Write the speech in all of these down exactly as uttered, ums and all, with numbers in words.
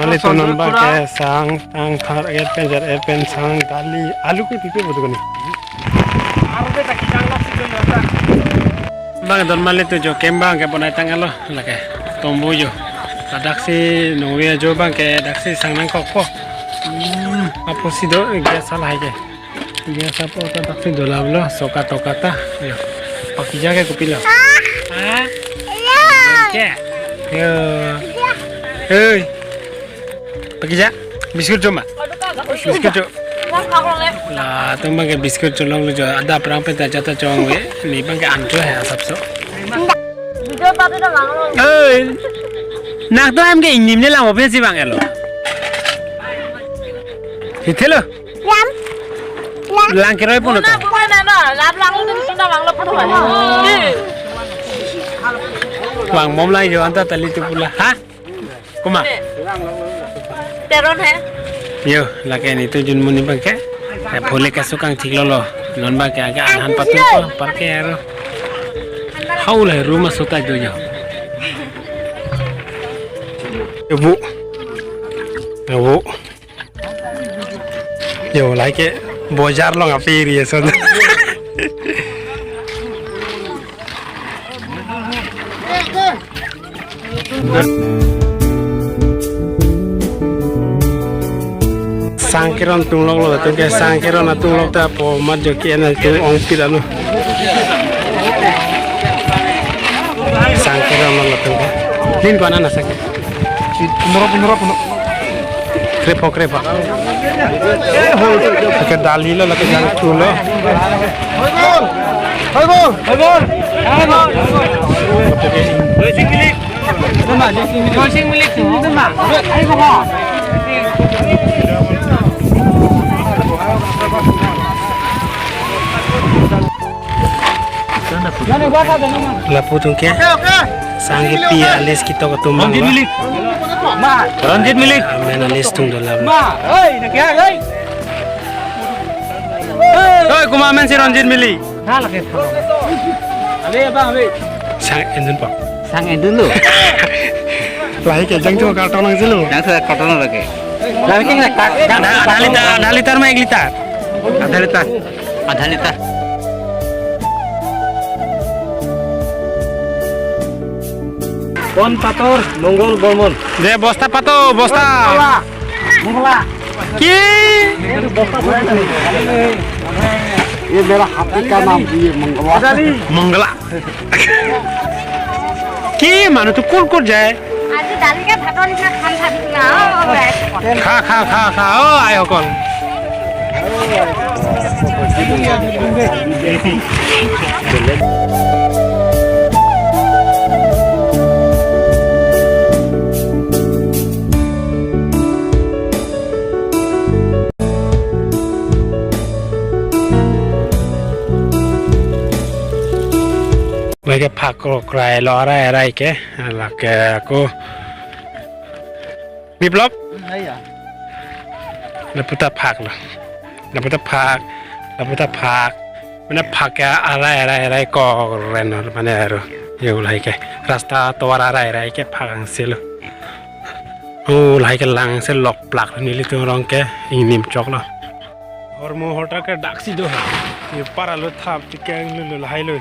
Mali tu non bang ke sang, tang, thar, et pen, jar, et pen, sang, dali, alu ke pipe betul ni. Bang don mali tu jo kem bang ke bonai tanglo lake. Tombu jo. Daksi nungve jo bang ke daksi sang nangkokpo. Hmm, apo si do gas halahai ke. Gas apo ta daksi dola blo, soka toka ta. Yo. Pakija ke kopilo? Ah? Ke? Yo. Hei. Pakija, biscuit jo ma? Biscuit jo. Latum bang ke biscuit cholonglo jo, adap rang pen ta jata chongve, ne bang ke ancho he asapso. Hei. Nang to em ke ingnim ne lang open si bang elo. Hithelo. Lam. Lam. Lang keroi puno to. Buna, buna na, na, lam lang lo, buna lang lo, buna. Bang mom lang jo anta tali tu pula. Ha? Kuma? Teron he. Yo, lake ne tu jun muni bang ke. Eh, phule kasu kangthik lo lo. Non bang ke aga anhan patu ko, parke aro. Hau la room asota do jo. Yo bu. Yo bu. Yo, lahai ke bojar along api ri ason. Sang keron tunglok lo, latum ke sang keron atunglok ta po mat jo ke na tu ong pila no. Sang keron lo latum ke. Nin ko anan asak. Pondro, pondro, pondro. Krepho, krepho. Lake dali lo, lake jangthu lo. Lapu atum ke. Sang kepi a-list ketok atum bang Ranjit lo. Milik. Ma, Ranjit Milik. Amen a-list atum dola. Ma, oi, na kya, oi? Oi, kuma amen si Ranjit Milik. Na lake. Abe, abe, abe. Sang endun po. Sang endun lo. Lahai ke jangthu karton nang silo. Jangthu karton lake. Lake na kar-, kar-, Adha, adha liter, adha liter ma ek liter. Adha liter. Adha liter. Pon pator, Mongol Bormon. De, bosta pato, bosta. Mongol. Mongol. Ki? Ye mera hati ka naam bhi ye Mongol. Mongol. Ki manu tu kur kur jai. Aji dali ke bhator nisina khan tha dikna, oh, oh, guys. Kha, kha, kha, kha, oh, ai hokol. Lake phak krokrai lo arai arai ke, lake ako Biplop. Hmm, iya. Lapu ta phak lo. Lapu ta phak, lapu ta phak. Mane phak ke arai arai arai ko reno mane aro. Yo lahai ke. Rasta tovar arai arai ke phak angse lo. Oh, lahai ke lang se lok plak lo nelitum arong ke ingnim chok lo. Hormu hotel ke daksi do ha. Ye para lo thap tikang lo lo lahai lo.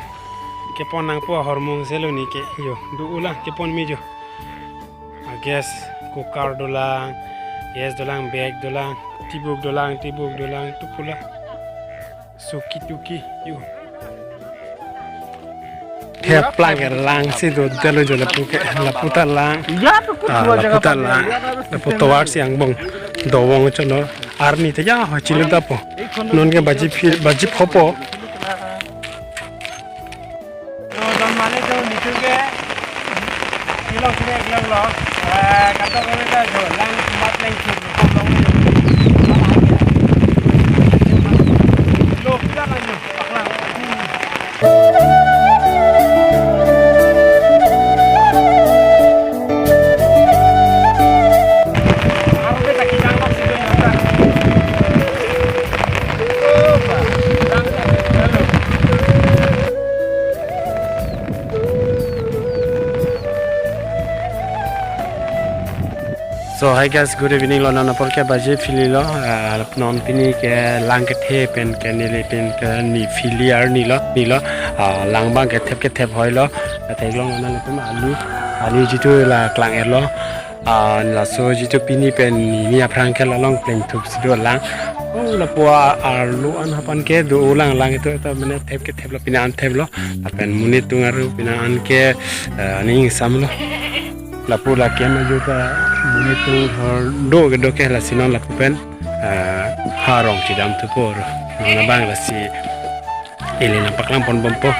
Kepon nangpo hormu se lo ne ke. Yo, do-o la kepon me jo. A gas cooker dolang, gas dolang, bag dolang, tibuk dolang, tibuk dolang, tu pu la. Suki tuki, yo. Thep lang ke lang si do delo jo lapu ke, lapu ta lang. Ya, tu pu Ah, dua lapu jaga ta pakai. Lang. Lapu tovar si angbong dovong chono arni te ya ho chilun ta po. Non ke baji phi, baji pho po. Yo, don mane jo nitu ke. Kilo sini kilo lo. Eh, kata kami ta jo lang mat lang chut kom long jo. Lo kita lang jo. Paklang. So hi guys, good evening lo, non apor ke baji phili lo, ah, non pini ke lang kethe pen ke neli pen ke ni phili arni lo, ni lo, ah, lang abang ke thep kethep hoi lo, athek long non latum ali, ali jitu la klang-et lo, ah, laso jitu pini pen ni, ni aphrang ke la long plengthup si do lang, oh, lapu arlo an hapan ke do lang, lang itu, itu mane thep kethep lo, pini an thep lo, lapen monit atum aru pini an ke, ah, ning sam lo. Lapu la kem aju ta monit atum hor do kedo ke lasi non lapu pen, ah, ha rong chidam thupo ro. Non abang lasi ili nangpaklang pon bompo.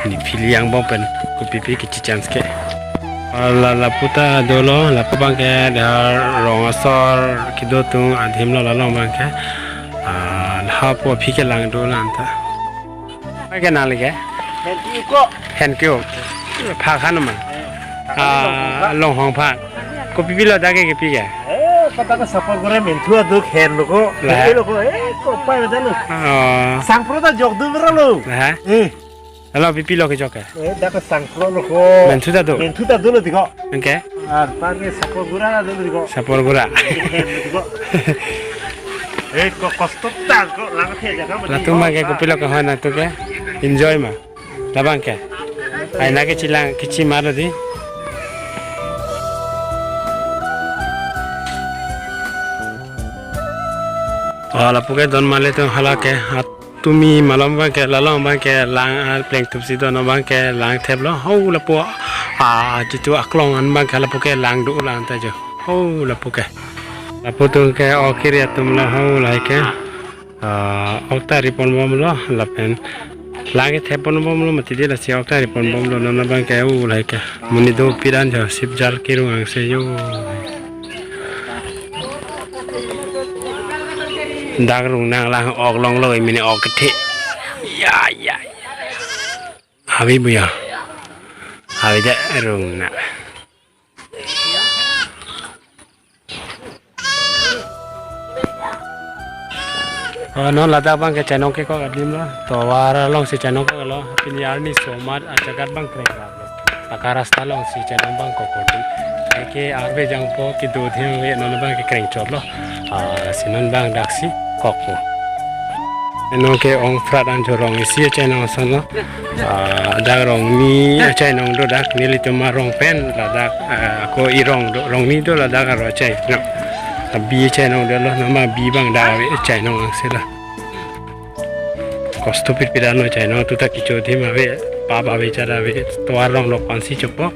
Ni phili angbong pen kopipi kichi chance ke. Ah, la lapu ta dolo, lapu abang ke dahar rong asor kedo atum adim lo, la long abang ke. Ah, lapu aphi ke lang do lang ta. Ke nang lake? Hen kio ko. Hen kio. Phak han ma. Eh. Ah, Longhong phan. Kopipi lo dak ke kepi ke? Eh, ko dak ke Saporgura Menthu aduk hen lo ko. Lah. Kopi lo ko. Eh, ko pai betul lo. Oh. Sangpro ta jok du bra lo. Lah. Eh. Lalu pipi lo kejok ke? Eh, dak ke Sangpro lo ko. Menthu ta do? Menthu ta do lo ti ko. Anke? Arpan ke Saporgura ta do lo ti ko. Saporgura. Hen lo ti ko. Eh, ko kosto ta ko lang the jaga ma. Latum abang ke kopi lo ke hoi nangtum ke? Enjoy ma. Labang ke. Ai na ke chilang kichi maro di. Oh, lapu ke don male atum hala ke. Tumi malom abang ke, la long abang ke lang, ah, plengthup si do, non abang ke lang thep lo. Ho lapu, ah, jitu aklong an abang ke lapu ke lang do lang ta jo. Ho lapu ke. Lapu atum ke ok kiri atum lo, ho lahai ke. Ah, ok ta ri pon bom lo, lapen lang ke thep pon bom lo, mati di lasi ok ta ri pon bom lo, non abang ke, ho lahai ke. Monit do piran jo, sip jal kirung angse jo. Dak rung nang lang ok long lo, mini ok kethe. Ya, ya, ya. Abi buya. Abi dak rung nang. Oh, non ladak abang ke chainong kekok adim lo. Tovar along si chainong kok lo. Pini arni somat ajagat abang kreng rap lo. Aka rasta along si chainong abang kok kok di. Ke arve jangpo kedo adim ave, non abang ke kreng chot lo. Ah, si non abang dak si kokpo. Non ke ong prat an jorong isi chainong ason lo. Ah, dak Rongni achainong do dak, nelitum arong pen ladak, ah, ko irong do, Rongni do ladak aro achainong. Abi achainong do lo, non ma abi abang dak ave achainong angse lo. Kosto pit pit an lo achainong, tu ta kecho adim ave, pap ave, char ave, tovar rong lo pansi chopo.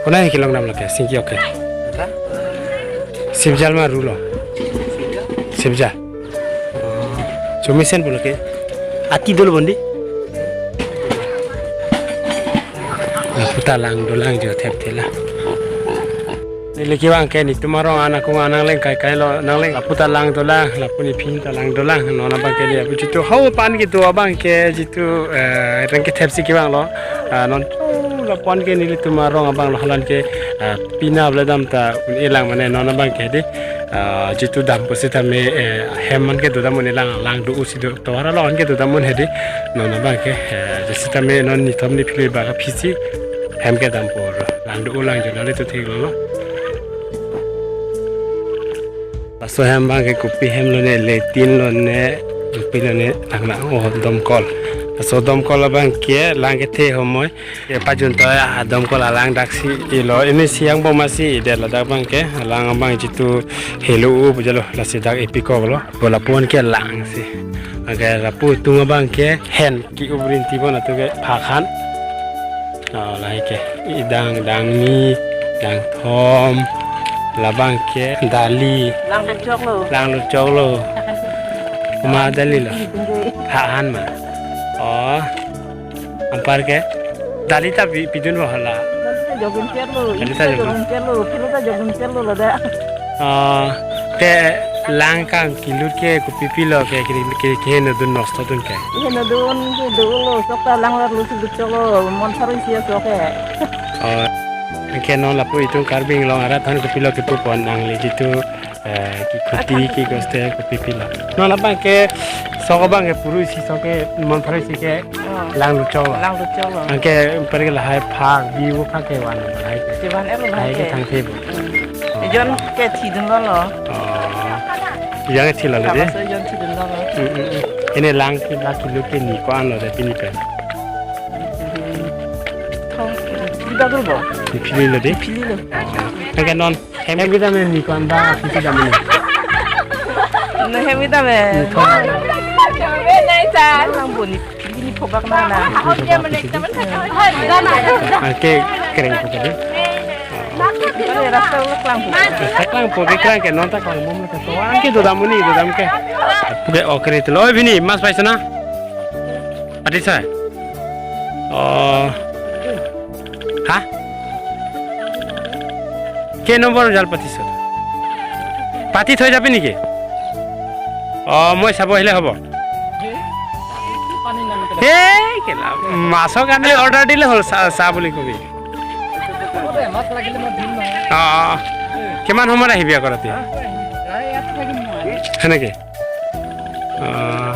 Konat kelong dam lake, Singki ok ke? Hah? Sipjal ma ru lo? Sipjal? Sipjal. Oh. Chomisen pulo ke? Ati dolo bondi? Lapu ta lang do lang jo thep thela. Neli kevang ke netum arong an akung an nangleng kai kai lo, nangleng. Lapu ta lang do lang, lapu ni phin ta lang do lang. Non abang ke dia, apu jitu ho pan kedo abang ke jitu, eh, reng kethep si kevang lo. Ah, non, oh, lapu an ke nelitum arong abang lo, halan ke, ah, pina bledam ta un-e lang mane non abang ke di, ah, jitu dampo sitame, eh, hem an kedo dam un-e lang, lang do-o si do, tovar along an kedo dam un-e di, non abang ke, eh, sitame non nithom ni phili ba ka phisi hem kedampo ro, lang do-o lang jo, nelitum thik lo lo. Laso hem abang ke kopi hem lo ne, latrine lo ne, kopi lo ne, lang lang, oh, domkol. Laso domkol abang ke lang kethe homoi. Ke pajun to ya, domkol alang dak si ilo, ini siang bom masi, ide ladak abang ke, alang abang jitu helo u bujalo, lasi dak epi kok lo, bo lapu an ke lang si. Anke lapu atum abang ke, hen ke-up rinti bon atum ke phak han. Oh, lahai ke. Idang, dangni, dangthom. Labang ke dali. Lang lut chok lo. Lang lut chok lo. Komat dali lo? Pha han ma. Oh. Anpar ke. Dali ta pi-, pidun lo hala. Dali ta jogin cher lo. Dali ta jogin cher lo. Pilo ta jogin cher lo ladak. Ah, te lang kang kelut ke kopipi lo ke, ke, ke, keheno dun nosto dun ke? Keheno dun ke dolo, sok ta lang lar lusi duk chok lo, mon sar isi asok ke. Oh, anke non lapu itum Karbi Anglong arat aphan kopilo kepu pon nangli jitu, Eh, ke khuti, ke goste, kopi pila. Non abang ke sok abang ke puru isi sok ke mon pharo isi ke Oh. Lang luchok lo. Lang luchok lo. Anke pergi lahai phak bi wo phak ke van lahai ke. Chivan elo lahai ke. Lahai ke thang thip. Hmm. Oh. Ejon ke thidun lo lo. Oh. Yang ke thilo lo de. Kapaso ejon thidun lo lo. Hmm, hmm, hmm. Ini lang ke laki lu ke ni ko-an lo de pini pen. Hmm. Thong, di bagul bo. Ni phili lo de. Phili lo. Oh. Anke non hem kita men ni ko-an ba phili dam ni. No hem kita men. Ni ko-an. Lang bo ni. Pini phobak na na. Anke kereng ko tadi. Are rasta ulo klang po. Rasta klang po, ke klang ke non ta klang bom ta. To anke dodam ni, dodam ke. Puke okre telo. Oi bini, mas paisa na? Adi sa? Oh. Ha? Ke nombor jal patiso? Pati thoi jabi niki? Oh, moi sabo ahile hobo. He, kela, maso karne order dile hol sa, sa buli kobi. Mas lagile mo din no. Ah, kiman homor ahibi akorati? Prai at lagi mo. Heneke. Ah,